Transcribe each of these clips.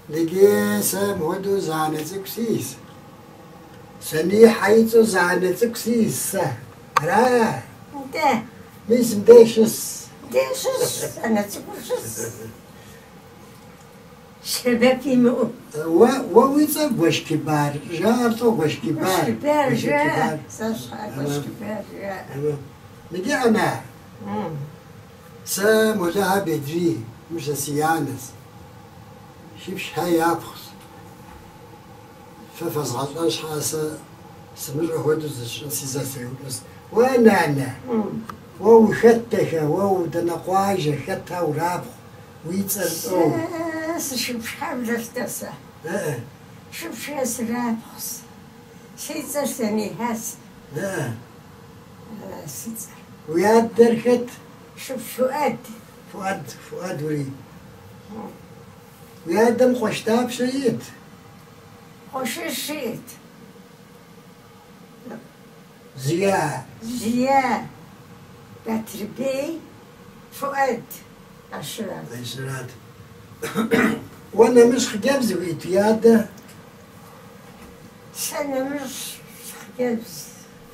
Иджы сэ мыхуэдэу зы анэ цӏыкӏу сиӏэщ. Сэнихьэ и цӏэу зы анэ цӏыкӏу сиӏэщ сэ. Ара? Нтӏэ. Мис мыбдеж щыс. Мыбдеж щысщ, анэ цӏыкӏур щыс. Сэбэп имыӏэу. Уэ, уэ уи цӏэр Гуэшкибар жаӏэр лӏо Гуэшкибар? Гуэшкибар жаӏэ, сэ щхьэ Гуэшкибар жаӏэ. Иджы ана, сэ Молэхьэ Бедрий, мыр сэ си анэщ. Шыпшхэ япхъущ. Фэ фэзгъэщӏэн щхьэ сэ сымыщӏэ хуэдэу зысщӏынси зэ сеупщӏынс. Уэ, нанэ, уэ ухэт дахэ, уэ удэнэ къуажэ, хэтхэ урапхъу, уи цӏэр лӏо? Сэ сы-Шыпшхьэблэщ сэ. Шыпшхэ сырапхъущ. Си цӏэр Сэнихьэс. Ара си цӏэр. Уи адэр хэт? Шыпш Фуӏэд. Фуӏэд, Фуӏэд ури. Уи адэм къуэш дапщэ иӏэт? Къуэшищ иӏэт. Зия. Зия, Батырбей, Фуӏэд, а щырат. А щырат. Уэ нэмыщӏ хъыджэбз уиӏэт уи адэ? Сэ нэмыщӏ хъыджэбз.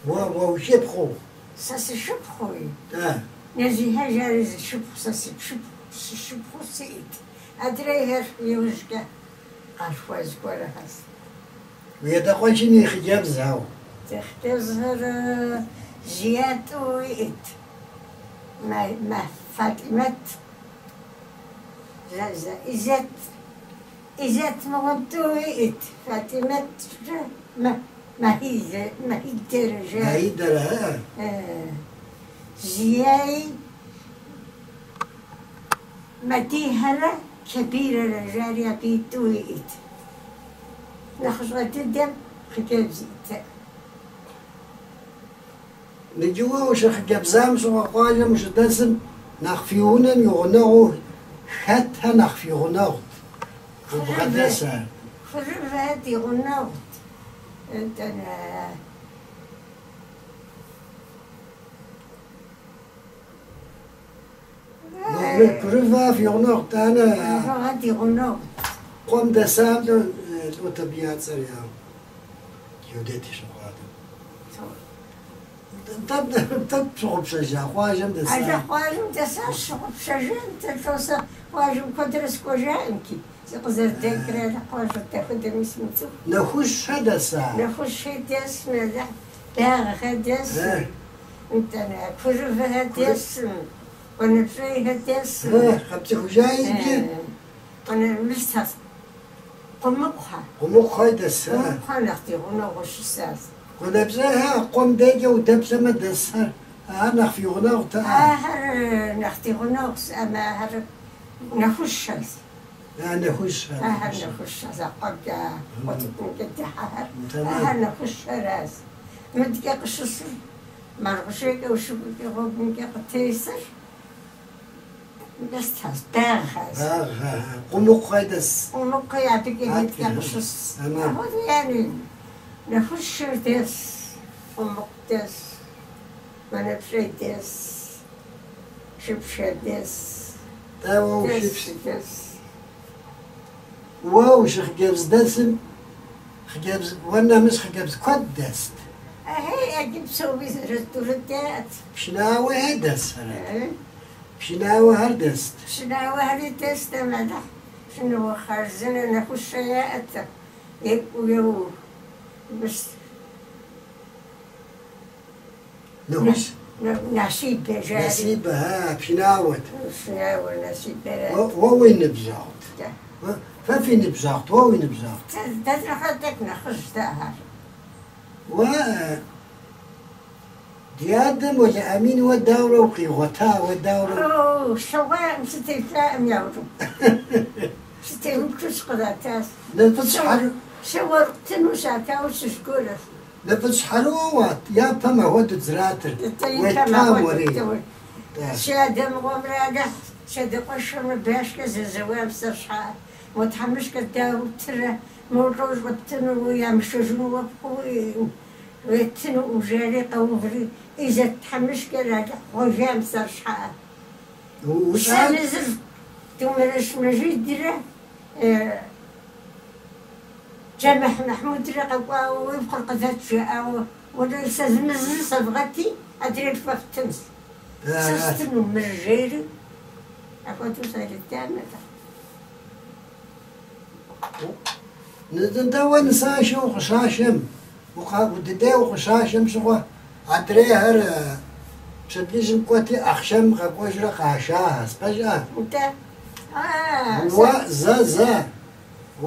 Уэ, уэ ушыпхъуу? Сэ сышыпхъууи? Да. Нэзихьэ жари зы шыпхъу, сэ сышыпхъуу сиӏэт. Адрейхэр иужькӏэ къалъхуа зыгуэрхэщ. Уи адэ къуэшым и хъыджэбзхэу? Ди хъыджэбзхэр Зия тӏу иӏэт. Фатӏимэт, Изэт, Изэт мыгъуэм тӏу иӏэт. Фатӏимэтрэ Махидэрэ жари. Махидэрэ, ы. Зияи Мадихьэрэ Кэбирэрэ жари абыи тӏу иӏэт. Нэхъыщӏэ дыдэм хъыджэбз иӏэтэкъым. Иджы уэ ущыхъыджэбзам щыгъуэ къуажэм ущыдэсым нэхъ фи унэм и гъунэгъуу хэтхэ нэхъ фи гъунэгъут убгъэдэсар? Курывэ ди гъунэгъут. Нтӏэнэ. Курывэ фи гъунэгъут, анэ. Курывэ ди гъунэгъут. Къуэм дэсам лӏот абы я цӏэр яу. Геодет щыгъуадэм. Тӏэкӏу пщыгъупщэжа къуажэм дэса? Алыхь къуажэм дэса сщыгъупщэжын, лӏо сэ къуажэм куэдрэ сыкӏуэжаӏымкӏи, сыкъызэрыдэкӏрэ Алыхь къуажэр дахуэдэми сымыцӏыху. Нэхущхэ дэса? Нэхущхэ дэсым, Алыхь Багъхэ дэсым, нтӏэнэ Курывэхэ дэсым, Къуэнэпщӏейхэ дэсым. Къэпцӏыхужа иджы? Къуэнэмысэ, Къумыкъухэ. Къумыкъухэ дэса? Къумыкъухэ нэхъ ди гъунэгъуу щысащ. Къуэнэпщӏейхэ къуэм декӏэ удэплъэмэ дэсхэр, ар нэхъ фи гъунэгъутэӏэ? Ахэр нэхъ ди гъунэгъущ, амэ ахэр нэхущхэщ. А нэхущхэр. Ахэр нэхущхэщ, а къуэмкӏэ, къуэ цӏыкӏумкӏэ дыхьэхэр. Ахэр нэхущхэращ. Мыдкӏэ къыщысыр, Маргъущейкӏэ ущыкӏуэкӏэ гъуэгумкӏэ къытесыр дэсхэщ, Багъхэщ. Багъхэ, Къумыкъухэ дэс. Къумыкъухэ абыкӏэ мыдкӏэ къыщыс. Апхуэдэу яни нэхущыр дэс, Къумыкъу дэс, Къуэнэпщӏей дэс, Шыпшэ дэс, Дауэ дэс, ушыпш? дэс. Уэ ущыхъыджэбз дэсым, хъыджэбз, уэ нэмыщӏ хъыджэбз куэд дэст. Ахьей, иджы псоми зырыз-тӏурытӏ яӏэт. Пшынауэхэр дэсхэрэт? Пшынауэхэр дэст. Пшынауэхэри дэст, Алыхь, пшынауэ хъарзынэ нэхущэ яӏэт, екӏуу еуэу. Мыс. Нэхущ. Насибэ жари. Насибэ, а, пшынауэт. Пшынауэ Насибэрат. Уэ уи ныбжьэгъут. Фэ фи ныбжьэгъут, уэ уи ныбжьэгъут. Дэ нэхърэ тӏэкӏу нэхъыжь дэ ахэр. Уэ ди адэ Молэ Амин уэ даурэ укъигъуэта, уэ даурэ? О, слъэгъуаӏым, сытеплъаӏым яужьым. Сытемыплъу сыкъратащ. Нэфӏыцӏ щхьэрыуэ. Сэ уэркъ тыну сатауэ щыщ гуэрщ. Нэфӏыцӏ щхьэрыуэуат, япэм ахуэдэу зратыр, уетам уэри. Си адэ мыгъуэмрэ Алыхь, си адэ къуэшхэмрэ башкӏэ зэзэуам сэр щхьа. Мо тхьэмыщкӏэр дауэ птырэ, мо лӏо щӏэптыну ямышэжыну уэ пхъуи, уеттынукъым, жари къэуври, Изэт тхьэмыщкӏэр Алыхь гъуэжам сэр щхьа. Сэ мызыр Думэрэш Мэжидрэ. Джэмыхь Мыхьмудрэ къэкӏуауэ уи пхъур къыдэт жаӏауэ, уэлей сэ мы зыр сэвгъэти, адрейр фэфтынщ. Сэ стыну мыр жери, апхуэдэу саритам абы. Нтӏэ уэ нысашэ укъыщашэм, удыдей укъыщашэм щыгъуэ, адрейхэр пщэдджыжьым кӏуэти ахъшэм къэкӏуэжрэ къашахэс, пэжӏэ? Нтӏэ. Уэ зэ зэ,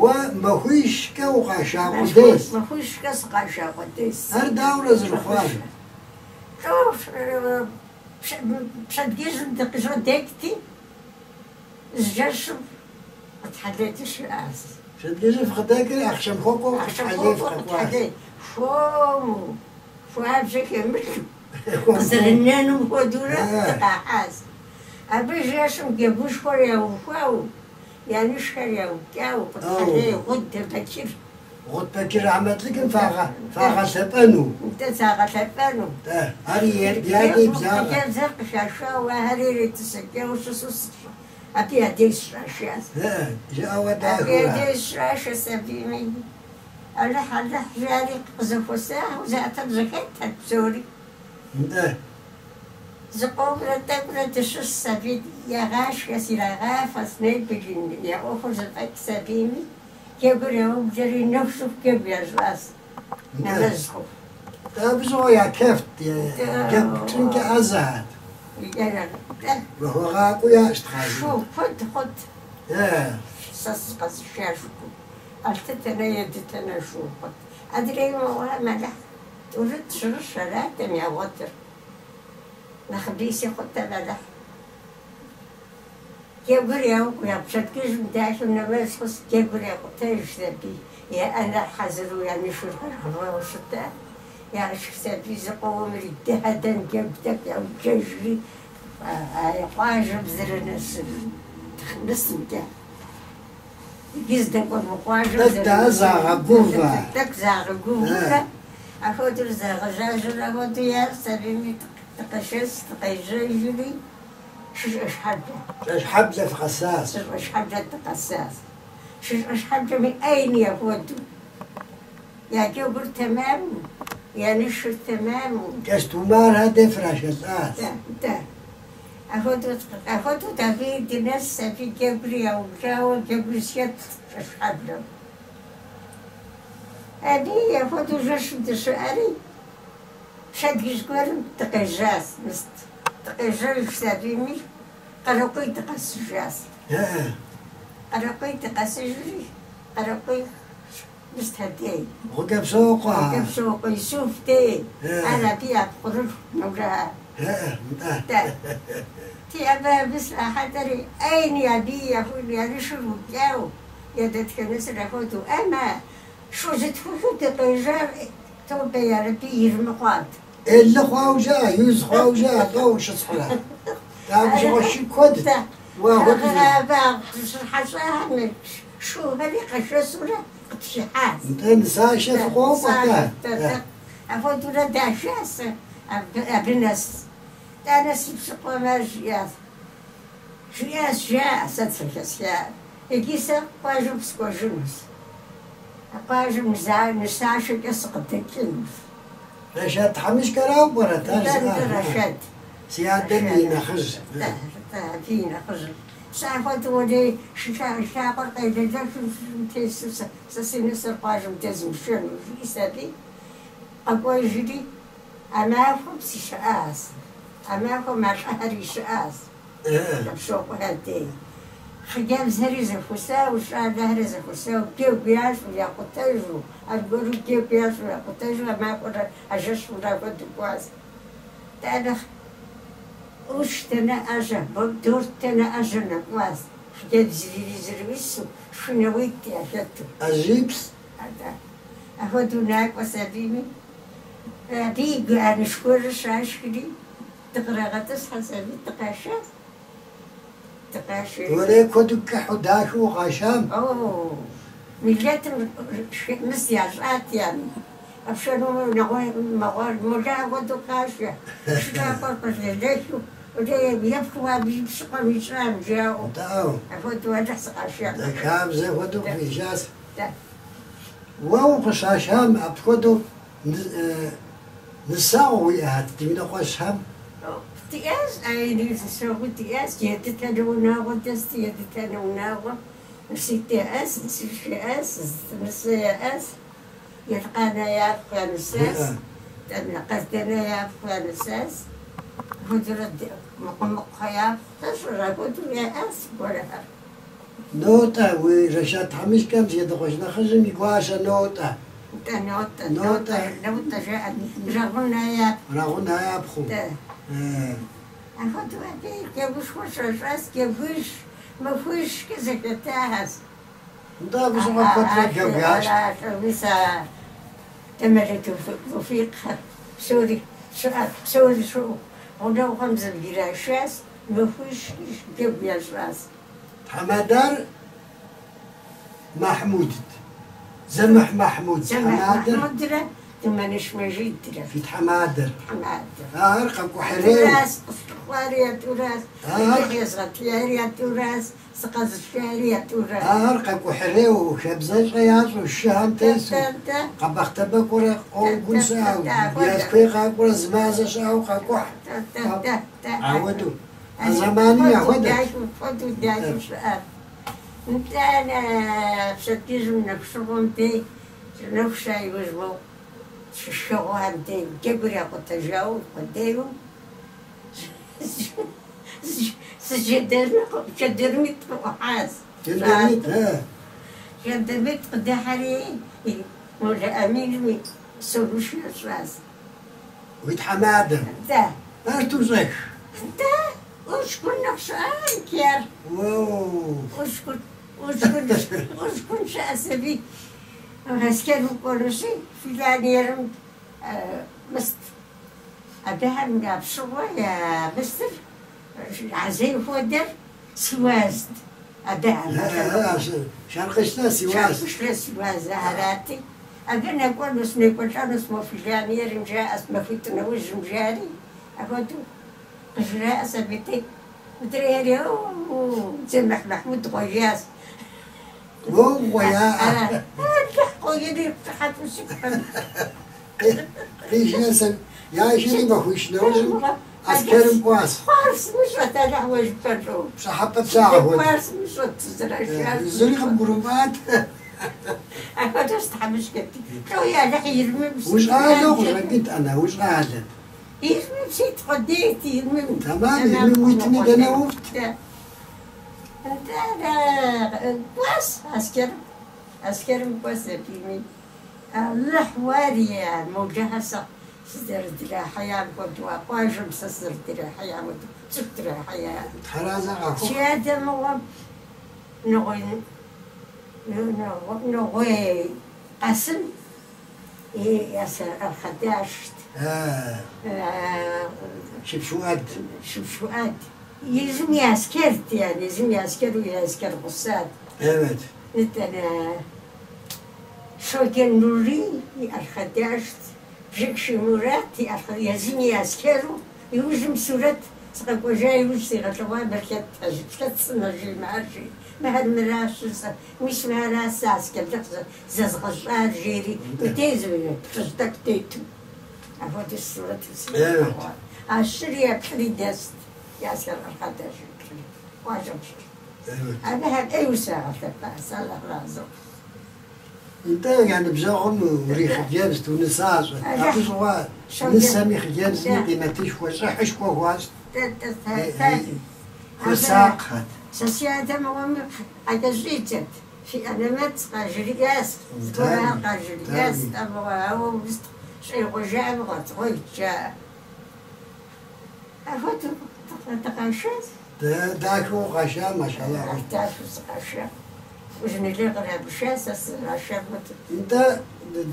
уэ махуищкӏэ укъаша къудейс. Махуищкӏэ сыкъаша къудейс. Ар даурэ зэрыхъуар? Лӏо, пщэдджыжьым дыкъыщӏэдэкӏти, зы жэщым Къутхьэлей дыщыӏащ. Пщэдджыжьым фыкъыдэкӏри ахъшэм хуэкӏуэу Къутхьэлей фыкъэкӏуащ. Хуэму, хуабжьэ хэмылъу, къызэрынэнум хуэдэурэ дыкъахьащ. Абы жэщым джэгушхуэр яухуауэ, я нышхэр яукӏауэ, Къутхьэлей Гъудэ Бэчыр. Гъут Бэчыр Ахьмэдлыкым фагъэлъэпӏэну. Нтӏэ, цагъэлъэпӏэну. Нтӏэ, ар и адэ и благъэ. Хъыджэбзыр къыхашауэ, ахэри иретӏысэкӏауэ щысу абы я деж сыщӏашащ. Жыӏэуэ Абы я дахэу. деж сыщӏашэс абыми. Алыхь, Алыхь жари къызэхуэсахэу зыӏэтэм зэхэтхэт псори. Нтӏэ. Зыкъомрэ тӏэкӏурэ дыщыс аби ягъашхэс, ирагъафэс, небили я ӏуэхур зэфӏэкӏс абыми, джэгур яублэри нэху щыху джэгу ящӏащ, нэмэз хъуху. Абы щыгъуэ я кэфт, джэгу пщӏынкӏэ ӏэзэхэт. Нтӏэ. Махуэгъакӏуэу яӏэщт хъарзынэ. Шу куэд хъут. Сэ сыкъэзышар шу Алтытэнэ едытэнэ шу хъут. Адрей мыгъуэхэм Алыхь тӏурытӏ щырыщ аратэм ягъуэтыр. Нэхъыбиси хъутэм Алыхь. Джэгур яух, я пщэдджыжьым дахэу нэмэз хъус, джэгур якъутэжщ аби, я ӏэнэр хьэзыру я нышыр къагъэвауэ щыта. Яшх аби зыкъомри дыхьэдэн джэгу тӏэкӏу яублэжри, а къуажэм зэрынэсыр мысымкӏэ. Иджы здэкӏуэну къуажэм Тӏэкӏу да загъэгувэ. Тӏэкӏу загъэгувэурэ, апхуэдэу загъэжьажьэрэ апхуэдэу ящӏ абыми дыкъэшэс, дыкъежьэжри, ШыщӀэшхьэблэ. ШыщӀэшхьэблэ фыкъэсащ. ШыщӀэшхьэблэ дыкъэсащ. ШыщӀэшхьэблэми ӏейни апхуэдэу. Я джэгур тэмэму, я нышыр тэмэму. Кӏэщт Умархэ дей фрашэлӏащ. Да, да. Апхуэдэу, апхуэдэу абы дынэс, абы джэгури яублауэ джэгур зэхэтт ШыщӀэшхьэблэм. Абы апхуэдэу жэщым дыщыӏэри, пщэдджыжь гуэрым дыкъежьащ, мыст. Дыкъежьэжщ абыми, Къарыкъуей дыкъэсыжащ. Къарыкъуей дыкъэсыжри, Къарыкъуей мыст дей. Гъукӏэпщокъуэ. Гъукӏэпщокъуэ Исуф дей. Ар абы я пхъурылъху Нурэ. Нтӏэ. Ти абы абы срахьэлӏэри, ӏейни абы я нышыр укӏау, я дэтхэнэ зыр апхуэдэу. Ӏэмэ, шу зытхухыу дыкъежьар тобэ ярэби ирмыхъуат. 50 хъуауэ жаӏэ, 100 хъуауэ жаӏэ, лӏо ущысхьурэ. Абы щыгъуэ шы куэдт. Уэ апхуэдэу Абы къыщыхьэщӏахэм шухэри къэшэсурэ къытщыхьащ. Нтӏэ, нысашэ фыкъокӏуэ-тӏэ. Апхуэдэурэ дашащ абы нэс. Тӏанэ си пщыкъуэм ар жиӏащ. Жиӏащ, жаӏэ, сэ зэхэсхар. Иджы сэ къуажэм сыкӏуэжынущ. Къуажэм нысашэкӏэ сыкъыдэкӏынущ. Рашад тхьэмыщкӏэрауэ пӏэрэт ар Нтӏэ, жызыӏар? Рашад. Си адэм и нэхъыжь. Нтӏэ, нтӏэ, абы и нэхъыжьыр. Сэ апхуэдэу уэлей лъакъуэр къелэлэхым тесу сэ си нысэр къуажэм дэзмышэну, жиӏэс аби, къэкӏуэжри, а махуэм сыщыӏащ. А махуэм а лӏыхэри щыӏащ. Гъукӏэпщокъуэхэ дей. Хъыджэбзхэри зэхусауэ, щӏалэхэри зэхусауэ, джэгу ящӏу, якъутэжу, аргуэру джэгу ящӏу, якъутэжу, а махуэр а жэщымрэ апхуэдэу кӏуащ. Тӏанэ ӏущтэнэ ӏэжьэ, дортэнэ ӏэжьэ нэкӏуащ. Хъыджэбзри зэрыуису, шынэуитӏ яхэту. ӏэжьиплӏ. Атӏэ, апхуэдэу накӏуэс абыми, абы и аныш гуэрыр щашхри, дыкърагъэтӏысхьэс аби дыкъашащ. Дыкъашэри. Уэрей куэду кӏыхьу дахэу укъашам. О, миллэтым мыс ящӏат ями. Къэпшэну нэгъуэ молэ апхуэдэу къашэ. Шылъакъуэр къылэлэхыу, еплъу абы и пщыкъуэм ищӏам жаӏэу. Дау. Апхуэдэу Алыхь сыкъашащ. Хабзэ хуэдэу къыфӏищащ. Да. Уэ укъыщашам апхуэдэу нысэгъу уиӏат ди унэкъуэщхэм? Диӏащ, нысэгъу диӏащ, Едытэнэ унагъуэ дэст, Едытэнэ унагъуэ ныситӏ яӏащ, нысищ яӏащ, зы нысэ яӏащ, Елкъанэ япхъу я нысащ, Къардэнэ япхъу я нысащ, апхуэдэурэ Къумыкъухэ япхъу, сэ апхуэдэу яӏащ зыгуэрхэр. Нотӏэ, уи Рэшад тхьэмыщкӏэм си адэкъуэш нэхъыжьым и гуащэ Нотӏэ. Нтӏэ, Нотӏэ, Нотӏэ, Нотӏэ жаӏэ, Рэгъунэ япхъу. Рэгъунэ япхъу. Нтӏэ. Апхуэдэу абы джэгушхуэ щащӏащ, джэгуищ, махуищкӏэ зэхэтахэщ. Нтӏэ, абы щыгъуэ куэдрэ джэгу ящӏт. Мис а Тэмэлэ Туфикхэр псори щыӏэт, псори щыӏэу гъунэгъухэм зэбграшащ, махуищкӏи джэгу ящӏащ. Тхьэмадар Махьмудт. Дзэмыхь Махьмуд Дзэмыхь тхьэмадэр. Махьмудрэ Думэныщ Мэжидрэ. Фи тхьэмадэр. Тхьэмадэр. Ахэр къэкӏухьырейуэ. А тӏуращ къыслъыхъуари а тӏуращ, Ахэр. езгъэтыяри а тӏуращ, сыкъэзышари а тӏуращ. Ахэр къэкӏухьырейуэ, хабзэщӏэ ящӏу, шыхэм тесу, Тӏэ-тӏэ-тӏэ. Къэбахътэбэ кӏуэрэ къоугун щыӏэу, Тӏэ-тӏэ-тӏэ. Язкуей къакӏуэрэ зы мазэ щыӏэу къакӏухь. Тӏэ-тӏэ-тӏэ. Ауэдэу. А зэманым яхуэдэт. Куэду дахэу щыӏат. Нтӏэ, пщэдджыжьым нэхущыгъуэм дей, нэху ща иужь моу шхэгъуэхэм дей джэгур якъутэжауэ къудейуэ зы жэндармитӏ къыӏухьащ. Жэндармитӏ, э. Жэндармитӏ къыдыхьэри, Молэ Аминым сомищ ещӏащ. Уи тхьэмадэм. Нтӏэ. Ар тущӏэх. Нтӏэ, Ушкун нэхъ щыӏэнти ар. Уоу. Ушкун, Ушкун, Ушкун щыӏэ сабий. Аскерым кӏуэнущи, филанерым мыст. Абыхэм я пщыгъуэ, я мыстыр, Азей хуэдэр Сиуазт. Абыхэм. Шаркъышлэ Сиуаз. Шаркъышлэ Сиуаз арати. Абы нэкӏуэнущ, некӏуэлӏэнущ мо филанерым жаӏэс махуитӏ нэужьым жари, апхуэдэу къыжраӏэс абы тет. Мыдрейри, оу, Дзэмыхь Махьмуд гъуэжащ. Уоу, гъуэя. Алыхь гъуэгыри пщыхьэпӏэу сигу Къижэсэм, яжри махуищ нэужьым аскерым кӏуащ. Хъуар сымыщӏэт, Алыхь уэ жыпӏэр лӏо. Пщӏыхьэпӏэ плъагъу хуэдэ. Хъуар сымыщӏэт, сызэрашар. Зыри къыбгурымыӏуат. Апхуэдэу сытхьэмыщкӏэт. Лӏо, Алыхь ирмым Ущӏалэу къыщӏэкӏынт, ӏэнэ, ущӏалэт. Ирмым сит къудейт, ирмым. Тэмам, ирмым уитми дэнэ уфт? Нтӏэ, кӏуащ аскерым. Аскерым кӏуэс абыми. Алыхь уари, молэхэр сэ сызэрыдрахьеям хуэдэу, а къуажэм сэ сызэрыдрахьеям хуэдэу, цӏыху драхьея. Тхьэразэ къахухъу. Си адэ мыгъуэм Нэгъуей Къасым и архъэдашт. Шыпш Фуӏэд. Шыпш Фуӏэд. Езым и аскерт, yani езым и аскеру и аскер гъусат. Evet. Нтӏэ, Щоджэн Нурий и архъэдашт, Бжыкӏший Мурат и езым и аскеру, иужьым сурэт сыкъэкӏуэжа иужь сигъэлъэгъуа мыр хэт хэт сымэ жимыӏэр жи. Мыхэр мыращ жысӏэ, мис мыхэращ сэ аскерлыкъ зэзгъэщӏар жери, мыдей зы лӏыжь тӏэкӏу тету. Апхуэдэу сурэтыр сигъэлъэгъуа. А щыри а плӏыри дэст, я аскер архъэдаши плӏыри, къуажэм щыщ. Абыхэм ӏейуэ сагъэлъэпӏащ, Алыхь разы. Нтӏэ, я ныбжьэгъум урихъыджэбзт, унысащӏэт. Абы щыгъуэ нысэми хъыджэбзми къимэтышхуэ, щӏыхьышхуэ хуащӏт. Хуэсакъхэт. Сэ си адэ мыгъуэм къакӏэщӏидзэт, фи ӏэнэмэт къажриӏащ, зыгуэрхэр къажриӏащ, тӏэ мыгъуэ, ауэ мыст щӏегъуэжа мыгъуэт, гъуэгт жаӏэ. Апхуэдэу дыкъашащ. Дахэу укъаша, машаллах. Дахэу сыкъаша. Узынлей кърамыша, сэ сызэрашам хуэдэу. Нтӏэ,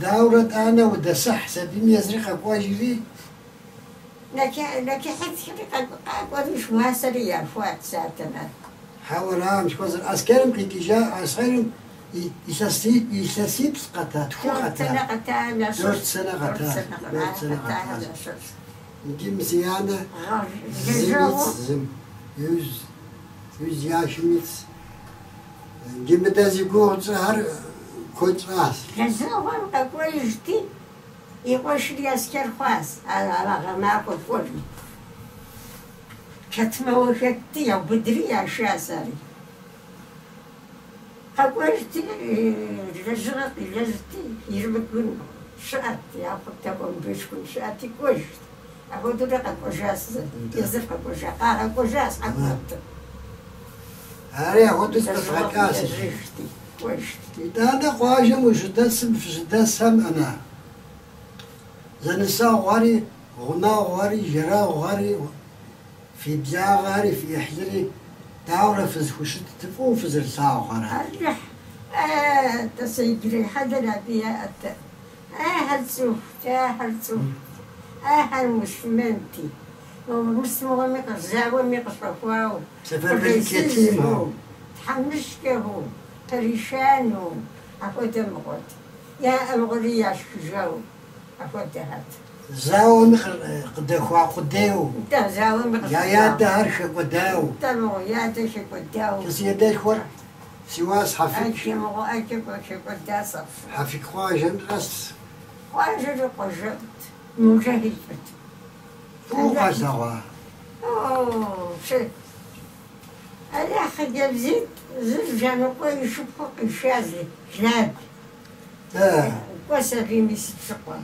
дауэрэ тӏанэ удэсыхь, сабийм езыри къэкӏуэжри? Нэкихьитхэри къакӏуэри уасэри яхуат сатэмэ. Хьэуэрам, схуэзэр аскерым къикӏыжа, аскерым илъэсиплӏ къэта, тху Дөрт къэта. сэнэ къэтахэм ящыщ. Дөрт сэнэ Дөрт къэта, сэнэ дөрт сэнэ къэтахэм къэтащ. ящыщ. Иджы мы си анэ зым Лэжьэгъу. итц, зым, иужь, иужь яшым итц. Иджы мыдэ зи гугъу тщӏыхэр Куэд щӏащ. Лэжьыгъуэм къэкӏуэжти, и къуэшри аскэр хъуащ, ар гъэмахуэ кӏуэри. Чэтмэуэ хэтти, яубыдри яшащ ари. Къэкӏуэжти, лэжьыгъэ къилэжьти, ирмыгун щыӏэт, яхъуртэкъым, бышхун щыӏэти, кӏуэжт. Апхуэдэурэ къэкӏуэжащ, езыр къэкӏуэжа, къагъэкӏуэжащ къэкӏуат. Ари апхуэдэу зэфӏэкӏащ. Лэжьыжти, кӏуэжт. Итӏанэ къуажэм ущыдэсым, фыщыдэсхэм ана зэнысэгъухэри, гъунэгъухэри, жэрэгъухэри, фи благъэхэри, фи ӏыхьлыри дауэрэ фызэхущытт, фӏыуэ фызэрылъагъухэрэ? Алыхь, тӏасэ иджырей хьэлыр абы яӏэт. Ахэр цӏыхут, ахэр цӏыхут, ахэр муслъымэнти. Мис мыгъуэми зауэми къыщӏэхуауэ, къулейсызхэу, тхьэмыщкӏэхэу, пэришану, апхуэдэ мыгъуэт. Яӏэ мыгъуэри яшхыжау апхуэдэхэт. Зауэми къыдэхуа къудейуэ. Нтӏэ, зауэми Я къыщӏэхуауэ. адэхэр хэкӏуэдауэ. Нтӏэ мыгъуэ, я адэ хэкӏуэдауэ. Си адэшхуэр Сиуас Хьэфик. Ӏэджэ мыгъуэ, ӏэджэ хэкӏуэдащ абы. Хьэфик къуажэм щӏэс. Къуажэри къуажэфӏт, Мулэхьи фӏыт. Фӏыуэ къалъэгъуа? О, Алыхь хъыджэбзитӏ, зыр Жаныкъуэ и шыпхъур къишащ Лаб. Кӏуэ сабийм и сыпщыкъуэ.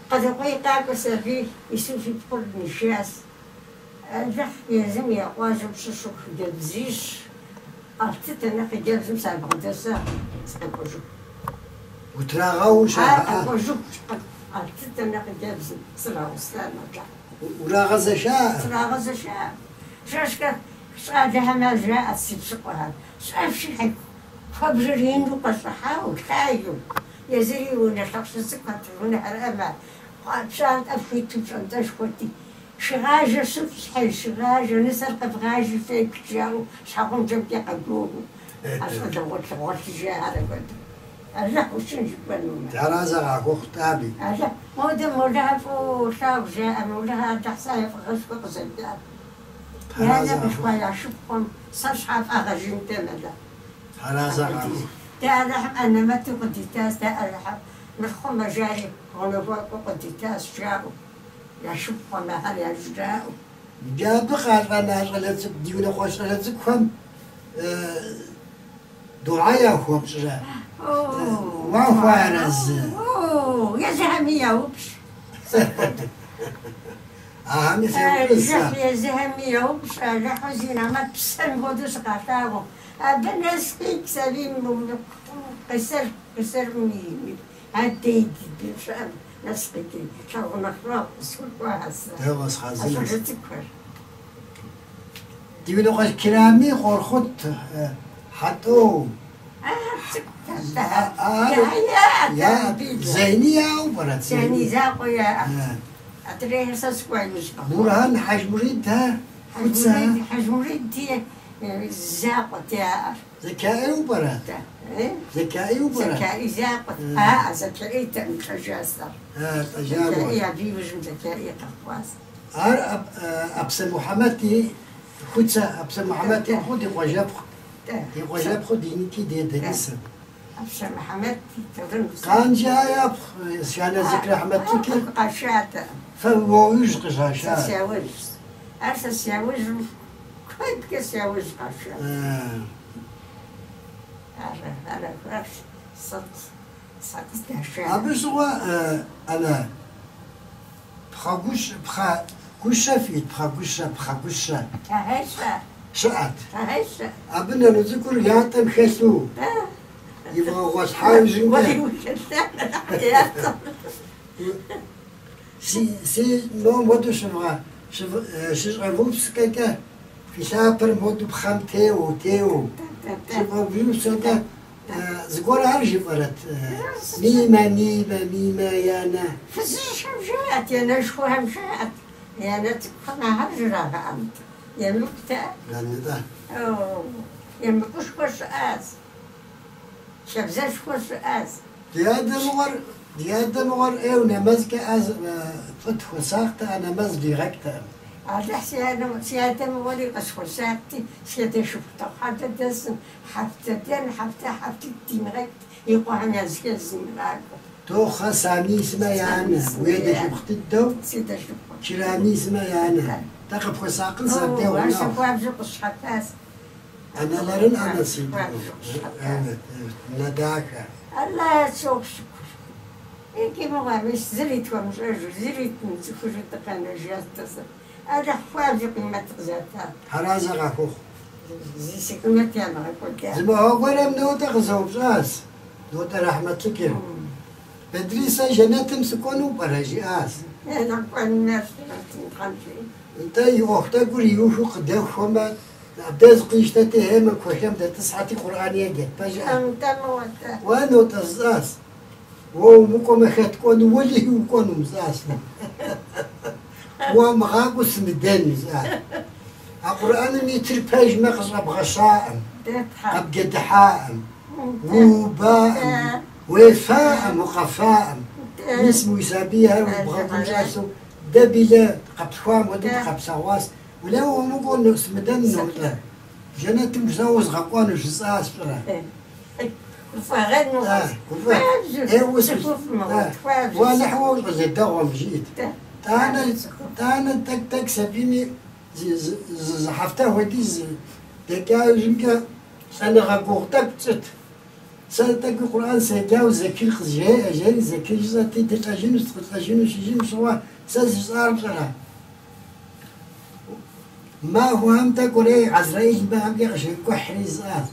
Къалэкъуей къакӏуэ сабий Исуф и пхъур нишащ. Алыхь езым я къуажэм щыщу хъыджэбзищ. Къалъытэ, хъыджэбзым сабгъэдэса сыкъэкӏуэжыху. Утрагъэуу Ар щаӏа? къэкӏуэжыху къалъытэ, хъыджэбзым срагъусам Алыхь. Урагъэзэша? Срагъэзэша. Жэщкӏэ щӏалэхэм ар жаӏэт си пщыкъуэхэр. Щӏэфши куэбжэр ину къэщӏыхьауэ, лъагэу. Езыри унэ лъэхъшэ цӏыкӏухэт, унэхэр пщӏантӏэ хуиту пщӏантӏэшхуэти. Шыгъажэ щыфщӏ, шыгъажэ, нысэр къэвгъажи феплъ, жаӏэу щхьэгъубжэмкӏэ къэгуоу. А щӏалэ гъуэлъыжахэр апхуэдэу. Алыхь ущын жыпӏэнумэ. Тхьэразэ къахуэхъутами. Алыхь, модэ Молэхэр фӏыуэ улъагъу, жаӏэ, Молэхэр Алыхь сэ я фӏыгъэшхуэ къызэкӏар. Я анэ къилъхуа я шыпхъум сэр щхьэ фӏагъэжынтэм, Алыхь. Тхьэразэ къахуэхъу. Дэ Алыхьым ӏэнэмэту къыдитащ, дэ Алыхьым мылъхъумэ жари гъунэгъуакӏуэу къыдитащ, жаӏэу. Я шыпхъум ахэр яжраӏэу. Иджы абы къащӏэна щӏалэ цӏыкӏу, ди унэкъуэш щӏалэ цӏыкӏухэм дугьэ яхуэпщӏрэ? Уахуэарэзы? Езыхэми яупщӏ. Ахэми сеупщӏ. Алыхь езыхэми яупщӏ, Алыхьу зи нэмэт псэм хуэдэу сыкъалъагъуу. Абы нэс къикӏ сабийм къисэр, къисэрым адэ и щыӏэм нэс къикӏри, лъагъуныгъэ къысхуэкӏуахэр сэ. Дэгъуэ А схъазынэщ. щӏалэ цӏыкӏухэр. Ди унэкъуэш Кирами Къуэрхъут Хьэтӏоу. Ахэр цӏыкӏут, Ар яӏэт я абы. Зайни яӏэу пӏэрэт? Зайни закъуэ яӏэт. Адрейхэр сэ сыкӏуа иужь къэхъуащ. Бурхан Хьэжмурид Хуцэ. Хьэжмурид закъуэт яӏэр. Зэкаӏеу пӏэрэт? Зэкаӏеу пӏэрэт? Зэкаӏи закъуэт. Аӏэ, зэкаӏейтэкъым лӏэжащ ар. Лӏэжа Зэкаӏи абы иужьым зэкаӏи къэхъуащ. Ар Апсэ Мухьэмэд и Хуцэ, Апсэ Мухьэмэд и пхъу ди къуажэпхъу. Ди къуажэпхъу диники дедэнысэ. Апсэ Мухьэмэд и торын. Къанжэ япхъу, Шанэ Зикр Ахьмэд Тыкыр. Къашатэкъым. Фэ уоужь къыщаша. Сэ сяужь. Ар сэ сяужьым куэдкӏэ сяужь къаша. Ар ар сэ сэ къыздаша. Абы щыгъуэ ана пхъэгущ пхъэ гущэ фит, пхъэгущэ, пхъэгущэ. Ахьэщэ. Щыӏэт. Ахьэщэ. Абы нану цӏыкӏур ятӏэм хэлъу ивгъэгъуэлъхьа иужьымкӏэ. Си си ном хуэдэу щывгъэ щыщӏэвупскӏэкӏэ фи лъапэр моду пхъэм теуэу, теуэу. Щыфӏэвупскӏэкӏэ зыгуэр ар жыфӏэрэт? Мимэ, мимэ, мимэ, янэ. Фызыжьхэм жаӏэт, янэшхуэхэм жаӏэт, янэ цӏыкӏухэм ахэр жрагъэӏэнт. Емыкӏутэ. Нытӏэ. Емыкӏушхуэ щыӏащ. Хабзэшхуэ щыӏащ. Ди адэ мыгъуэр, ди адэ мыгъуэр ӏейуэ нэмэзкӏэ фӏыт хуэсакътэӏэ, нэмэз блигъэкӏтэӏым. Алыхь си анэм, си адэ мыгъуэри къысхуэсакъти, си адэ шыпхъу Тэхъуадэ дэсым, хьэфтэ дэн, хьэфтэ хьэфтитӏ димыгъэкӏт, и къуэхэм языхэз зимыгъакӏуэ. Тохъэ Самий сымэ я анэ, уи адэ шыпхъу дыдэу Си адэ шыпхъу. Чырамий сымэ я анэ. Тӏэ къыпхуэсакъынс абдей О, ар сэ гъунэгъу. хуабжьу къысщхьэпащ. Анэлэрын анэ си Хуабжьу къысщхьэпащ. Нэ дахэ. Аллах сох шыкур. Икӏи мыгъуэ, мис зыри тхуэмыщӏэжу, зыри тмыцӏыхужу дыкъэнэжащ дэ сэ. Алыхь хуабжьу къимэт къызата. Аразэ къахухъу. Зы си къимэт ямыгъэкӏуэда. Зы махуэ гуэрым Нотӏэ къызэупщӏащ, Нотӏэ рэхьмэтлыкыр. Бэдри сэ жэнэтым сыкӏуэну пӏэрэ, жиӏащ. Нтӏэ, и ӏуэху тӏэкӏур иухыу къыдэхуэмэ, абдез къищтэти, хьемэ куэшэм дэтӏысхьэти Къурӏэн еджэт, пэжыӏэ. Уэ, Нотӏэ, жысӏащ. Уэ умыкӏуэмэ, хэт кӏуэну, уэлэхьи укӏуэнум, жысӏащ. Уамыгъакӏуэу сымыдэн, жысӏащ. А Къурӏэным итыр пэжмэ къыщӏэбгъэщаӏым, къэбджэдыхьаӏым, уубаӏым, уефаӏым, укъэфаӏым. Мис мы уи сабийхэр уи бгъэгум щӏэлъу, дэ билэ къэплъхуам хуэдэу дыкъэплъэгъуащ. Уэлэхьи уэ умыкӏуэу сымыдэн, Нотӏэ. Жэнэтым сэ узгъэкӏуэну жысӏащ, пщӏэрэ? Уэ Алыхь уэ ущӏалэ дэгъуэм, жиӏэт. Тӏанэ, тӏанэ тӏэкӏу-тӏэкӏу сабийми зы хьэфтэ хуэдиз дэкӏа иужьымкӏэ лӏэныгъэ гугъу тӏэкӏу тщӏыт. Сэ тӏэкӏуи Къурӏэн седжауэ зэкыр къызжеӏэ, жери зэкыр жысӏэти, дылӏэжынущ, дыкъылӏэжынущ щыжиӏэм щыгъуэ сэ зыщӏар пщӏэрэ? Махуэхэм тӏэкӏурей Азраил мыхэмкӏэ къыщекӏухьри жысӏащ.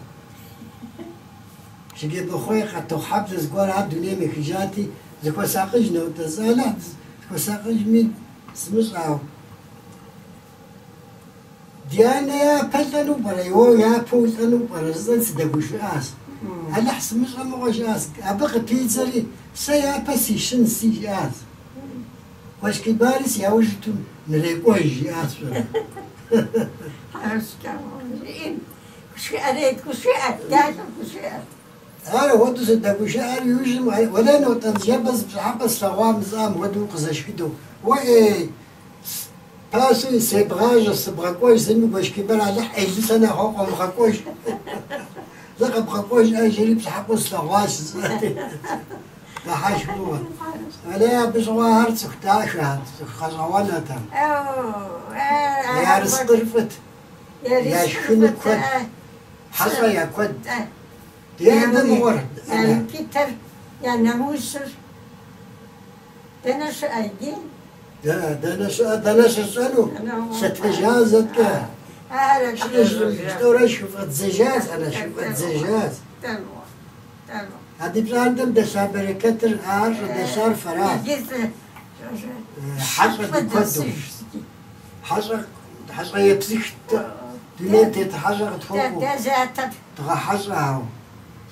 Шыгебыхъуей Къэтыхъухьэблэ зыгуэр ар дунейм ехыжати, зыхуэсакъыж, Нотӏэ, жысӏа, зыхуэсакъыжми сымыщӏауэ. Ди анэ япэ лӏэну пӏэрэ, уэ япэ улӏэну пӏэрэ, жысӏэри сыдэгушыӏащ. Алыхь сымыщӏэ мыгъуэ жиӏащ. Абы къыпидзэри, сэ япэ сищынси жиӏащ. Куэшкибари си яужь иту нрекӏуэж, жиӏащ пщӏэрэ. Гушыӏэрейт, гушыӏэрт, дахэу гушыӏэрт. Ар апхуэдэу сыдэгушыӏэр иужьым, уэлей Нотӏэ, ныжэбэ зы пщӏыхьэпӏэ слъэгъуам жысӏам хуэдэу къызэшхыдэу. Уэ ӏей, пасэу себгъажьэ, сыбгъэкӏуэж, зыми Гуэшкибэр Алыхь ӏей-лысэ нэхъуэ къомыгъэкӏуэж. Зэ къэбгъэкӏуэж ӏэ жери пщӏыхьэпӏэу слъэгъуащ, жысӏати. Дыхьэшх мыгъуэ. Уэлей абы щыгъуэ ар цӏыху дахэ, цӏыху гъэщӏэгъуэнэтэм. Ерыскъыр фӏыт, яшхынур куэд, хьэщӏэ я куэд. Ди адэ мыгъуэр. Я укӏытэр, я нэмусыр дэнэ щыӏэ иджы? Дэнэ щыӏэ, дэнэ щыщӏэну? Лъэтэжа зэткӏэ. Жытӏэурэ шхыфӏэддзэжащ, ӏэнэ шхыфӏэддзэжащ. А ди пщӏантӏэм дэлъа берекетыр, ар щӏыдэлъар фэращ. Хьэщӏэ ди куэду. Хьэщӏэ, хьэщӏэ епсыхт дунейм тет хьэщӏэ къытхуэкӏуэу. Дгъэхьэщӏэ ауэ.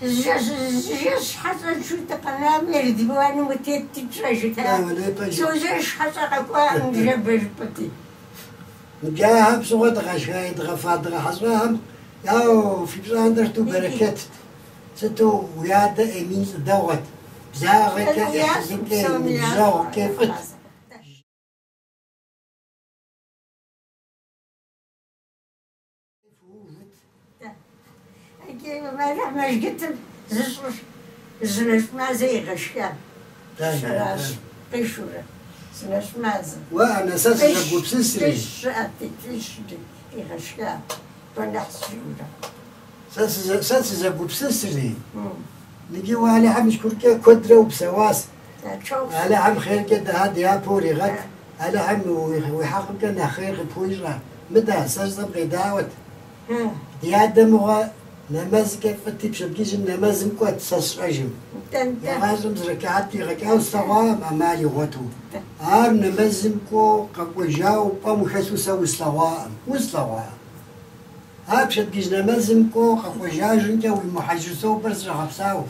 Жэщ хьэщӏэншэу дыкъэнами, Ердуаным утетти пщӏэжыта. Созэш хьэщӏэ къэкӏуаӏым ныжэбэ жыпӏэти. Ныджахэм щыгъуэ дгъэшха, дгъэфа, дгъэхьэщӏахэм, яу, фи пщӏантӏэр сыту берекетт. Сыту уи адэ Эмин лӏы дэгъуэт, благъэкӏэ, ӏыхьлыкӏэ, ныбжьэгъукӏэ фӏыт. Мэжджытым зыщӏыр зы нэщӏ мазэ игъэшха. Щыращ, къишурэ, зы нэщӏ мазэ. Уэ, анэ, сэ сызэгупсысри. Лӏищ щыӏэти, лӏищри игъэшха, гуэныхь сщӏыурэ. Сэ сызэгупсысри. Иджы уэ Алыхьым и шыкуркӏэ куэдрэ упсэуащ. Алыхьым хъеркӏэ дыхьэ дяпэ уригъэт. Алыхьым уи хьэкъымкӏэ нэхъ хъер къыпхуищӏэ. Мыдэ, сэ жысӏэм къедаӏуэт. Ди адэ мыгъуэ нэмэзкӏэ фӏыти пщэдджыжьым нэмэзым кӏуэт сэ сщӏэжым. Игъащӏэм зы рэкыхьэт игъэкӏауэ слъэгъуакъым ӏэмал игъуэту. Ар нэмэзым кӏуэу къэкӏуэжауэ пӏэм хэлъу сэ услъэгъуакъым. Услъэгъуа? Ар пщэдджыжь нэмэзым кӏуэу къэкӏуэжажымкӏэ уи мухьэжыр собэр зэщӏэгъэпсауэ,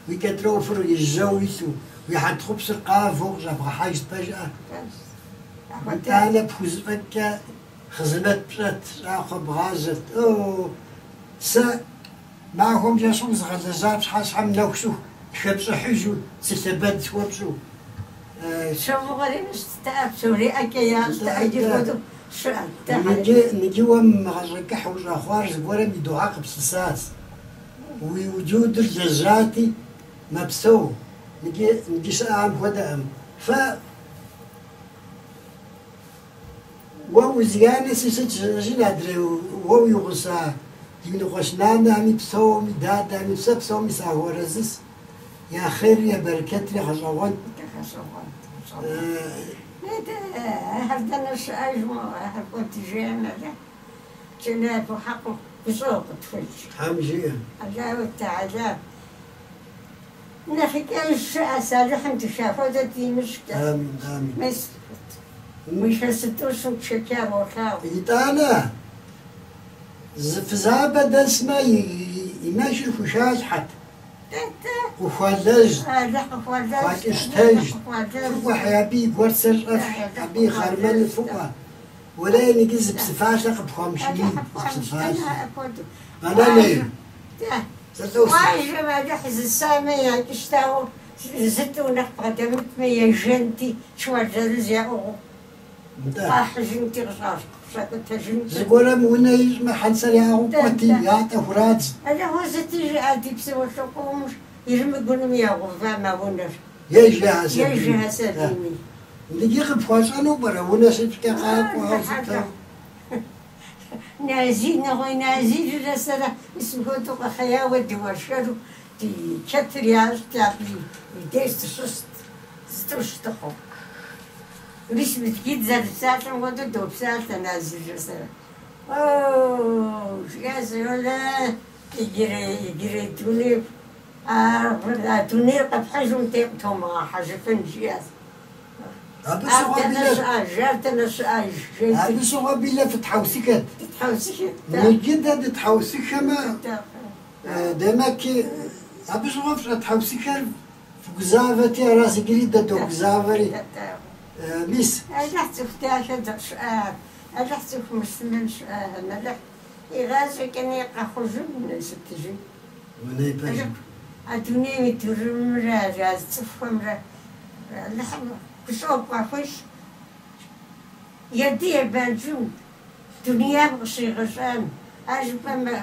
уи кӏэтӏрофыр ежьэу илъу, уи хьэнтхъупсыр къавэу къыщӏэбгъэхьэжт, пэжыӏэ? Итӏанэ пхузэфӏэкӏкӏэ хъызмэт пщӏэт, щӏакхъуэ бгъажьэт. О, сэ махуэм кӏэщӏу узыгъэлэжьа пщыхьэщхьэм нэху щыху тхэпщӏыхьыжу, цылъэбэд схуэпщӏу. Щомыгъуэри мыщтэ, псори ӏэкӏэ ящӏт, ӏэджэ хуэдэу. Щыӏэт, дэ Ныджы, ныджы уэ мы гъащӏэ кӏыхь ущӏэхъуар зыгуэрым и дугьэ къыплъысащ. Уи уджудыр лэжьати, мэпсэу. Ныджы, ныджы щыӏэм хуэдэӏым. Фэ уэ узианэ си сыт жыӏэжын адрей уэ уи гъуса ди ныкъуэш нанэхэми псоми, дадэхэми, сэ псоми сахуэарэзыс. Я хъерри, я бэрэкэтри гъэщӏэгъуэнт. Гъэщӏэгъуэнт, гъэщӏэгъуэнт. Ахэр дэнэ щыӏэжмэ, ахэр кӏуэдыжамэ, Джэнабу хьэкъыу гущӏэгъу къытхуищӏ. Тхьэм жиӏэ. Аллаху Тэхьэла нэхъыкӏэж щыӏэс Алыхьым дыхахуэдэ димыщӏкӏэ. Амин, амин. Мис мы илъэситӏущым тшэча уолъагъу. Итӏанэ зы фызабэ дэсмэ и мэшыр хухалъхьэт. Дэ Къыхуалэжьт, Алыхь къыхуалэжь, хуакӏыщтэжт. къыхуалэжь. Фыкӏуэ абы и гуэрцэр щӏэфх, абы и хъармэныр фыкӏуэ. Уэлей ныджы зы псы фалъэ къыпхуамышиин, Алыхь зы псы къыпхуамыщтэн фалъэ. апхуэдэу. Ананей, Дэ зэлӏэу къуажэм Алыхь зы самэ якӏыщтауэ зытӏу нэхъ бгъэдэмытмэ ежэнти, чэуал зырыз яӏыгъыу Нтӏэ. къахьыжынти къыщӏакӏутэжынти. Зыгуэрым унэ ищӏмэ хьэнцэр яӏыгъыу кӏуэти, ятӏэ хурадз. Алыхьу сыти жыӏэ ди псэуэлъэкъуэм ирымыгуным ягъувам а унэр. Ей жаӏэ Ей сабийм. жаӏэ сабийми. Ныджы къыпхуащӏэну пӏэрэ унэ щыпщӏкӏэ къакӏуэхэу сыту? Нази, нэгъуей Назиррэ сэрэ мис мыпхуэдэу къэхъеяуэ дыуэршэру ди чэтыр ящӏти, абы и деж дыщыст, зытӏущ дыхъуу. Мис мыдгид зэрыпсалъэм хуэдэу допсалъэ Назиррэ сэрэ. О, жиӏащ, уэлэ, иджырей дуней, а дунейр къэпхьыжу мыбдеж къытомыгъэхьэжыфын, жиӏащ. Абы Ар щыгъуэ дэнэ билэ щыӏэж, ар дэнэ щыӏэж, жети. Абы щыгъуэ билэ фытхьэусыхэт. Дытхьэусыхэт, да. Ныджы дэ дытхьэусыхэмэ, Да. демэки абы щыгъуэ фщӏэтхьэусыхэр фыгузавэти, аращ иджыри дэ догузавэри. Да, да. Мис. Алыхь цӏыху дахэ щыӏа, Алыхь цӏыху муслъымэн щыӏа, Алыхь игъащӏэкӏэни къэхъужын сытыжын. Уней пэжым. Алыхь а дунейм и дурымрэ а цӏыхухэмрэ Алыхьым гущӏэгъу къахуищӏ. Еды ебанджум дунейм къыщигъэщӏам, ар жыпӏэмэ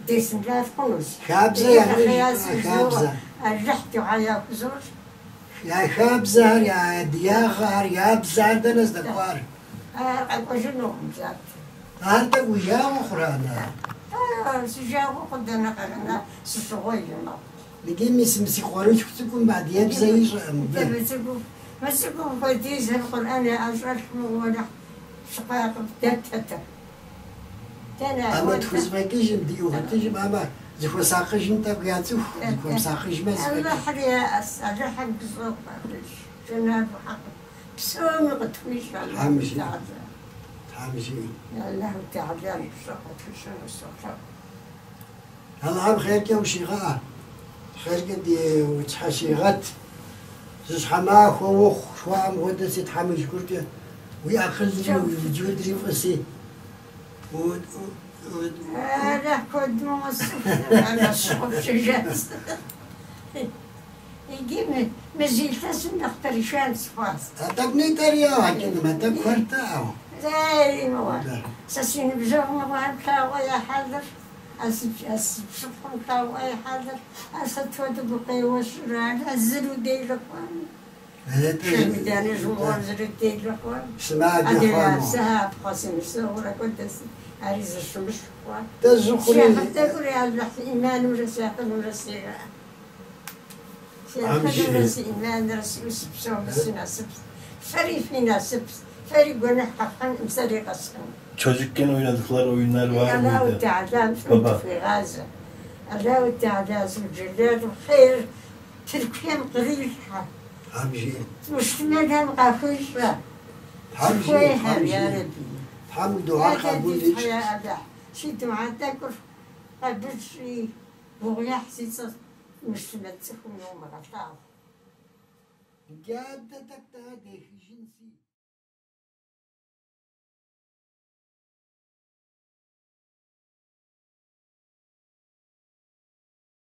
десымлаф хъунущ. Хабзэ Къэхъея ямыщӏ, сыжызоӏэ, хабзэ. Алыхь духьэ яхузощӏ. Я хабзэхэр, я адыгагъэхэр, я бзэхэр дэнэ здэкӏуар? Ар къэкӏуэжынукъым зат. Ар тӏэкӏу уи жагъуэ хъурэ, ана? Си жагъуэ хъу дэнэ къэгъэна, сыщыгъуэжым мэхъу. Ныджы мис мы си къуэрылъху цӏыкӏум адыгэбзэ ищӏэкъым мыбы. Мы цӏыкӏум хуэдизыр Къурӏэн яӏэщӏэлъ мыгъуэ нэхъ щыкъакъым дэтэтэ. Дэнэ Амэ апхуэдэ? тхузэфӏэкӏыжым, диӏугъэтыжым, амэ зыхуэсакъыжым тӏэкӏу яцӏыху, зыхуэмысакъыжмэ зэфӏэкӏ. Алыхьыр яӏэс, Алыхьым гущӏэгъу къахуищӏ. Джэнабу хьэкъым псоми къытхуищӏ Тхьэм Аллаху жиӏэ. Тэхьэла. Тхьэм жиӏэ. Аллаху Тэхьэлам гущӏэгъу къытхуищӏыну солъэӏу. Алыхьым хъеркӏэ ущигъэӏэ, хъеркӏэ ди утщхьэщигъэт. Жьыщхьэмахуэ ухъу, жыхуаӏэм хуэдэ си Тхьэм и шыкуркӏэ уи акъылри уи уджудри фӏыси. Алыхь куэд мыгъуэ сщыгъупщэжащ. Иджы мы зы илъэсым нэхъ пэришан сыхъуащ. А тӏэкӏу нитӏэри ягъэкӏыным, а тӏэкӏухэр тӏэӏэу. Зэри мыгъуэ. Сэ си ныбжьэгъу мыгъуэхэм плъагъуэ я хьэлыр, а си пщыпхъум плъагъуэ я хьэлыр, ар сыт хуэдэу гукъеуэ щӏырэ, ар зыру делэ хъуами. Шэмиданыжь мыгъуэр зыру делэ хъуами. Сымаджэ хъуамэ. Сэ апхъуэ сымысэгъурэ куэдэ ари зыщымыщ хъуа. Дэ жьы Си хъури акъыл тӏэкӏури Алыхь иманымрэ си акъылымрэ сигъэӏэ. Си акъылымрэ си иманымрэ сиӏэу сыпсэумэ си насып. Фэри фи насып, фэри гуэныхь къэфхьынкъым, сэри къэсхьынкъым. Çocukken oynadıkları oyunlar var Allahu mıydı? Teala Baba. хуегъазэ. Allahu Teala Зулджэлалу хъейр Тыркуем кърилъхьэ. Тхьэм жиӏэ. Муслъымэнхэм къахуищӏэ. Тхьэм жиӏэ, Зыхуейхэр, Тхьэм я жиӏэ. Рэби. Тхьэм уи дугьэр къабул ищӏ. Я Алыхь, си дугьэ тӏэкӏур къабыл щӏи, гугъуехь зи цӏэ муслъымэн цӏыхум йумыгъэлъагъу. Джадэ тӏэкӏу дехыжынси.